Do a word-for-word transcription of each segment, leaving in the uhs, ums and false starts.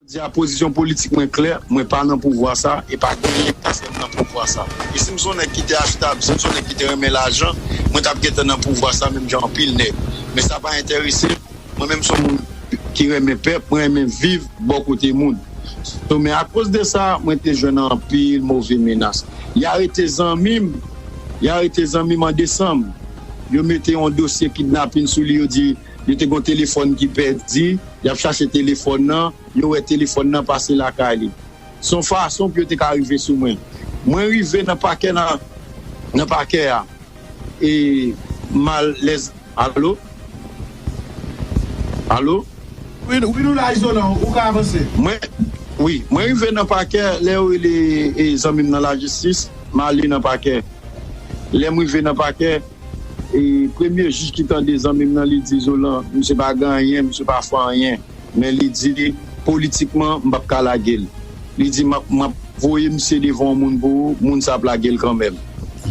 Di a pozisyon politik mwen klè, mwen pa nan pouvwa sa, e pa genyen plas mwen nan pouvwa sa. E si m se yon nèg ki te achtab, si m se yon nèg ki te renmen lajan, mwen t ap gentan nan pouvwa sa menm jan anpil nèg. Men sa pa enterese m. Mwen menm se yon moun ki renmen pèp, mwen renmen viv bò kote moun. So, men akoz de sa, mwen te jwenn anpil move menas. Y arete zanmi m, y arete zanmi m an desanm. Yo mete yon dosye kidnapin sou li, yo di yo te gen yon telefòn ki pèdi, y ap chache telefòn nan, yo wè telefòn nan pase lakay li. Se yon fason pou yo te ka rive sou mwen. Mwen rive nan pakè nan, nan pakè a. E mal lèz. Alo? Alo? Wi, wi, nou la, Izolan, ou ka avanse. Mwen, wi, mwen rive nan pakè, lè yo rele e, zanmi m nan lajistis, m ale nan pakè. Lè m rive nan pakè, e premye jij ki tande zanmi m nan, li di, Izolan, misye pa gen anyen, misye pa fè anyen. Men li di, politikman, m p ap ka lage l. Li di, m ap, m ap voye misye devan yon moun pou ou, moun sa ap lage l kanmenm.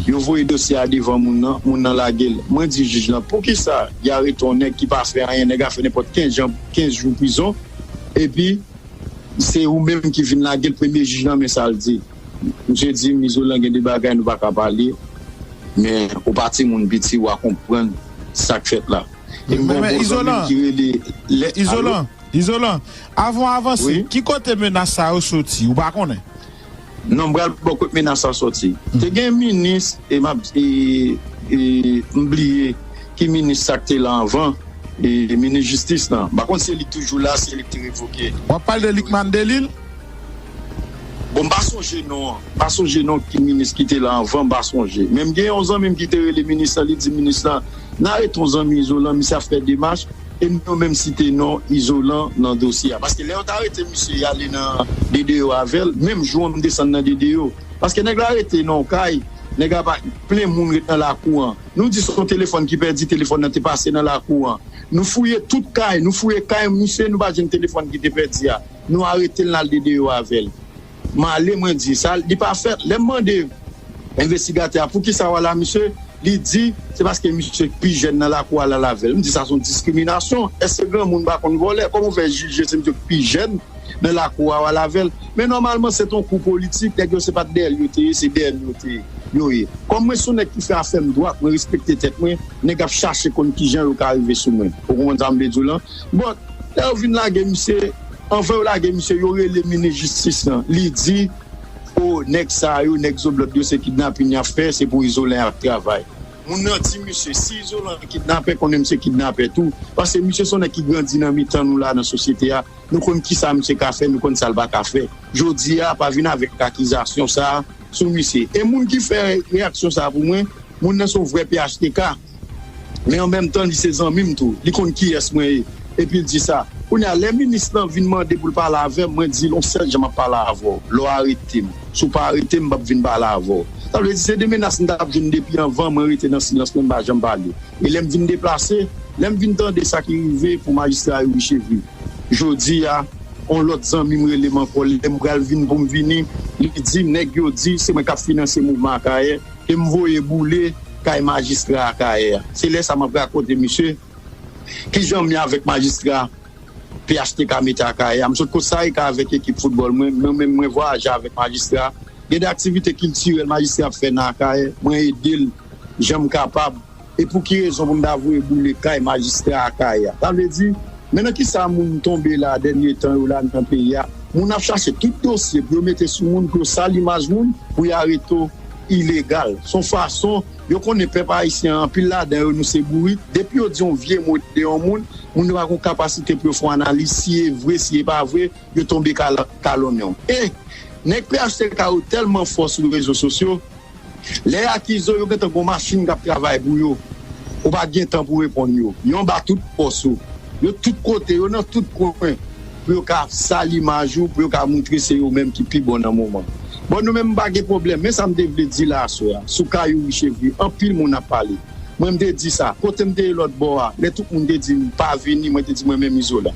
Yo voye dosye a devan moun nan, moun nan lage l. Mwen di jij lan, poukisa y arete yon nèg ki pa fè anyen, nèg la fè nenpòt kenz jan, kenz jou prizon, epi se ou menm ki vin lage l, premye jij lan, men sa l di. Misye di m, Izolan, gen de bagay nou pa ka pale, men ou pa timoun piti, w a konprann sa k fèt la. E m gen yon bon zanmi m ki rele lè. Izolan, Izolan, avan w avanse, ki kote menas sa yo soti? Ou pa konnen? Non, m pral bò kot menas sa soti. Te gen minis, e m ap, e, e, m bliye ki minis sa k te la anvan, e, minis jistis lan. M pa konn si se li k toujou la, se li k te revoke. W ap pale de Lucmane Delille? Bon, m pa sonje non an. M pa sonje non ki minis ki te la anvan, m pa sonje. Men m gen yon zanmi m ki te rele minis lan, li di minis lan, n arete yon zanmi Izolan, misye ap fè demach, e nou menm site non Izolan nan dosye a. Paske lè yo t arete misye, y ale nan D D O avè l, menm jou an m desann nan D D O. Paske nèg la rete nan yon kay, nèg la pa, plen moun ret nan lakou an. Nou di se yon telefòn ki pèdi, telefòn nan te pase nan lakou an. Nou fouye tout kay, nou fouye kay misye, nou pa jwenn telefòn ki te pèdi a. Nou arete l, n al D D O avè l. M ale, mwen di, sa, li pa fèt. Lè m mande envestigatè a poukisa w al a misye, li di, se paske misye k pi jèn nan lakou a, l al avè l. M di, sa se yon diskriminasyon. Èske granmoun pa konn vòlè? Kòman w fè jije se misye k pi jèn nan lakou a, w al avè l? Men nòmalman, se t on kou politik, nèg yo se pa t dèyè l yo te ye, se dèyè m yo te ye, yo ye. Kòm mwen se yon nèg ki fè afè m dwat, mwen respekte tèt mwen, nèg ap chache konn kijan yo ka rive sou mwen. Ou konprann sa m vle di w lan? Bon, lè yo vin lage misye, anvan yo lage misye, yo rele minis jistis lan. Li di, o, nèg sa yo, nèg zoblòd yo, se kidnapin y ap fè, se pou Izolan y ap travay. Moun nan di misye, si Izolan kidnapè, konnen misye kidnapè tou. Paske misye se yon nèg ki grandi nan mitan nou la, nan sosyete a. Nou konn kisa misye ka fè, nou konn sa l pa ka fè. Jodi a, pa vin avèk akizasyon sa a sou misye. E moun ki fè reyaksyon sa a pou mwen, moun nan se yon vrè P H T K. Men an menm tan, li se zanmi m tou. Li konn kiyès mwen ye. Epi l di sa. Kounye a, lè minis lan vin mande pou l pale avè m, mwen di l, yon sèl jan m ap pale avè w. Lè w arete m. Si w pa arete m, m p ap vin pale avè w. Sa vle di, se de menas m t ap jwenn depi anvan, mwen rete nan silans mwen, m pa janm pale. E lè m vin deplase, lè m vin tande sa ki rive pou majistra Youri Chevry. Jodi a, yon lòt zanmi m rele m ankò, lè m pral vin pou m vini, li di m, nèg yo di, se mwen k ap finanse mouvman Akayè, e m voye boule kay majistra Akayè a. Se lè sa m ap rakonte misye kijan m ye avèk majistra P H T K mete Akayè a. M sot Kostarika avèk ekip foutbòl mwen, mwen menm mwen vwayaje avèk majistra. Gen de aktivite kiltirèl majistra ap fè nan Akayè, mwen ede l jan m kapab. E pou ki rezon pou m ta voye boule kay majistra Akayè a? Sa vle di, men nan kisa moun tonbe la dènye tan yo la nan peyi a? Moun ap chache tout dosye pou yo mete sou moun, pou yo sal imaj moun, pou yo arete w ilegal. Se yon fason, yo konnen pèp ayisyen an, anpil ladan yo, nou se bourik. Depi yo di yon vye mo de yon moun, moun yo pa gen kapasite pou yo fè yon analiz, si e vre, si e pa vre, yo tonbe kal-, kalonnen w. E nèg P H T K yo tèlman fò sou rezo sosyo, lè y akize w, yo gentan gen yon machin k ap travay pou yo. Ou pa gen tan pou reponn yo. Yo anba tout pòs ou. Yo tout kote, yo nan tout kwen. Pou yo ka sal imaj ou, pou yo ka moutre se yo menm ki pi bon nan moman. Bon, nou menm, m pa gen pwoblèm. Men sa m te vle di la aswè a, sou ka Youri Chevry, anpil moun ap pale. Mwen, m te di sa. Kote m te ye lòt bò a, lè tout moun te di m pa vini, mwen te di mwen menm Izolan,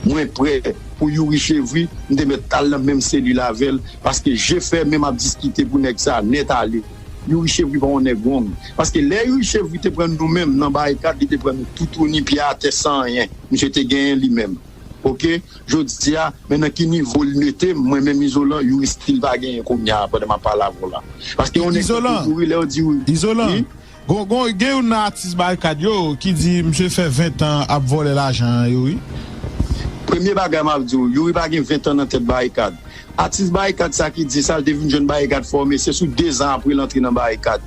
mwen prè pou Youri Chevry, m te mèt al nan menm selil avè l, paske je fèmen m ap diskite pou nèg sa nèt ale. Youri Chevry pa yon nèg wrong. Paske lè Youri Chevry te pran nou menm nan barikad, li te pran nou toutouni, pye atè, san anyen. Misye te genyen li menm. Oke, jodi a, men nan ki nivo l mete m, mwen menm Izolan, Youri still pa genyen kounye a, pandan m ap pale avè w la. Paske yon nèg tankou Youri, lè yo di Youri. Izolan, gon, gon, gen youn nan atis Barikad yo ki di misye fè ven tan ap vòlè lajan an, Youri. Premye bagay m ap di w, Youri pa gen ven tan nan tèt Barikad. Atis Barikad sa ki di sa, l te vin jwenn Barikad fòme, se sou de zan apre l antre nan Barikad.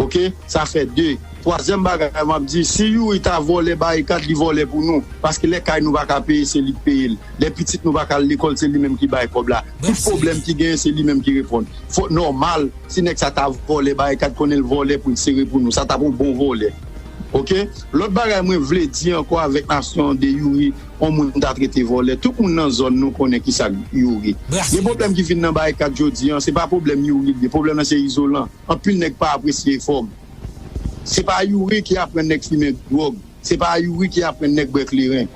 Oke? Sa fè de. Twazyèm bagay m ap di, si Youri ta vòlè Barikad, li vòlè pou nou. Paske lè kay nou pa ka peye, se li k peye l. Lè pitit nou pa ka al lekòl, se li menm ki bay kòb la. Tout pwoblèm ki genyen, se li menm ki reponn. Fòk nòmal, si nèg sa ta vòlè Barikad, konnen l vòlè pou l sere pou nou. Sa t ap yon bon vòlè. Oke? Lòt bagay mwen vle di ankò avèk nasyon de Youri, yon moun ta trete vòlè. Tout moun nan zòn nou konnen kisa k Youri. Gen pwoblèm ki vin nan Barikad jodi an, se pa pwoblèm Youri li ye. Pwoblèm nan se Izolan. Anpil nèg pa apresye efò m. Se pa Youri ki aprann nèg fimen dwòg. Se pa Youri ki aprann nèg bwè kleren.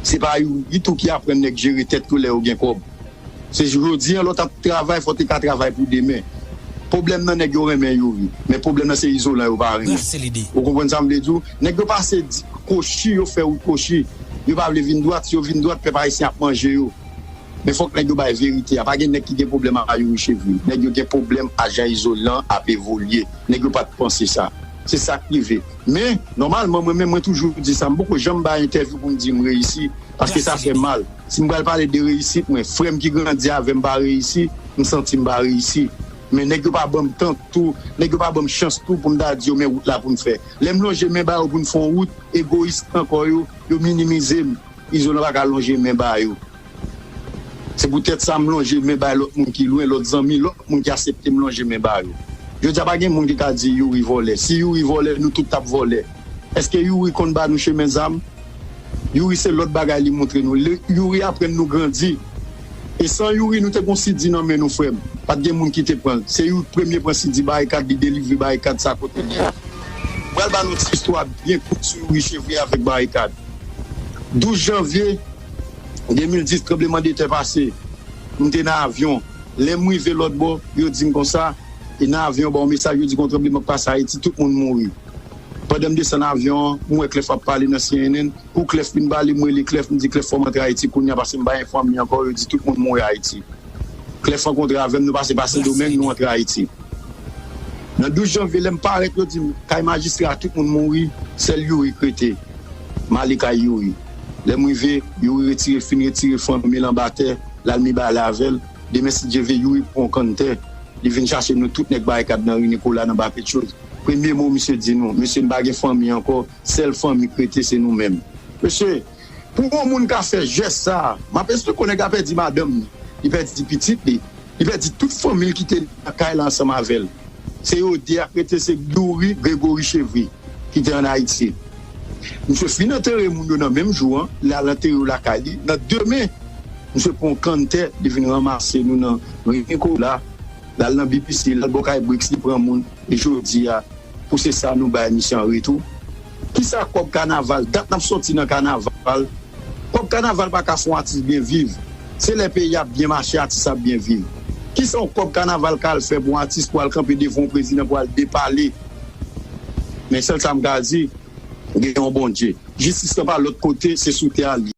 Se pa Youri tou ki aprann nèg jere tèt yo lè yo gen kòb. Se jodi an, lè w t ap travay, fò w te ka travay pou demen. Pwoblèm nan nèg yo renmen Youri, men pwoblèm nan se Izolan yo pa renmen. Ou konprann sa m vle di w? Nèg yo pase di, kochi, yo fè wout kochi. Yo pa vle vin dwat, si yo vin dwat, pèp ayisyen ap manje yo. Men fòk nèg yo bay verite a. Pa gen nèg ki gen pwoblèm a Youri Chevrier. Nèg yo gen pwoblèm a jan Izolan ap evolye. Nèg yo pa t panse sa. Se sa k rive. Men, nòmalman, mwen menm, mwen toujou di sa. M poko janm bay entèvyou pou m di m reyisi. Paske sa fè mal. Si m pral pale de reyisit mwen, frè m ki grandi avè m pa reyisi, m santi m pa reyisi. Men nèg yo pa ban m tan tou, nèg yo pa ban m chans tou pou m ta di yo men wout la pou n fè. Lè m lonje men ba yo pou n fè yon wout, egoyis ankò yo, yo minimize m. Izolan pa ka lonje men ba yo. Se poutèt sa m lonje men bay lòt moun ki lwen, lòt zanmi, lòt moun ki aksepte m lonje men ba yo. Jodi a pa gen moun ki ka di Youri vòlè. Si Youri vòlè, nou tout t ap vòlè. Èske Youri konn ba nou chemen zam? Youri se lòt bagay li montre nou. Youri aprann nou grandi. E san Youri, nou te gon sidi nan men nou, frè m. Pa t gen moun ki te pran l. Se Youri k premye pran sidi Barikad, li delivre Barikad sa kote l ye. M pral ba nou ti istwa byen kout sou Youri Chevrier avèk Barikad. Douz janvye de mil dis, tranblemanntè pase. M te nan avyon. Lè m rive lòt bò, yo di m konsa, e nan avyon, ba yon mesaj, yo di gon tranbleman k pase Ayiti, tout moun mouri. Pandan m desann avyon an, m wè Clef ap pale nan C N N. Kou Clef fin pale, m rele Clef, m di, Clef, fò m antre Ayiti kounye a, paske m pa gen fanmi ankò, yo di tout moun mouri Ayiti. Clef rankontre avè m, nou pase pa Sendomeng, nou antre Ayiti. Nan douz janvye, lè m parèt, yo di m, kay majistra a, tout moun mouri, sèl Youri k rete. M ale kay Youri. Lè m rive, Youri retire, fin retire fanmi l anba tè, l al mibalè avè l. Demen, si Dye vle, Youri pran yon kann tè. Li vin chache nou tout nèg Barikad nan ri Nikola, nan Ba Petwoz. Premye mo misye di nou, mesye, m pa gen fanmi ankò, sèl fanmi k rete, se nou menm. Mesye, pou yon moun ka fè jès sa a, m ap esplike w, nèg la pèdi madanm li, li pèdi pitit li, li pèdi tout fanmi l ki te nan kay la ansanm avè l. Se yo de a k rete, se Youri, Gregory Chevrier, ki te ann Ayiti. Misye fin antere moun yo nan menm jou an, li al antere yo lakay li. Nan demen, misye pran yon kann tè, li vin ranmase nou nan ri Nikola, l al nan B P C, l al bò kay Brix, li pran moun. E jodi a, pou se sa nou bay misye an retou. Kisa kòb kanaval? Dat n ap soti nan kanaval. Kòb kanaval pa ka fè yon atis byen viv. Se lè peyi ap byen mache, atis ap byen viv. Kisa yon kòb kanaval ka al fè pou yon atis pou al kanpe devan yon prezidan pou al depale? Men sèl sa m ka di, gen yon Bondye. Jistis lan pa lòt kote, se sou tè a l ye.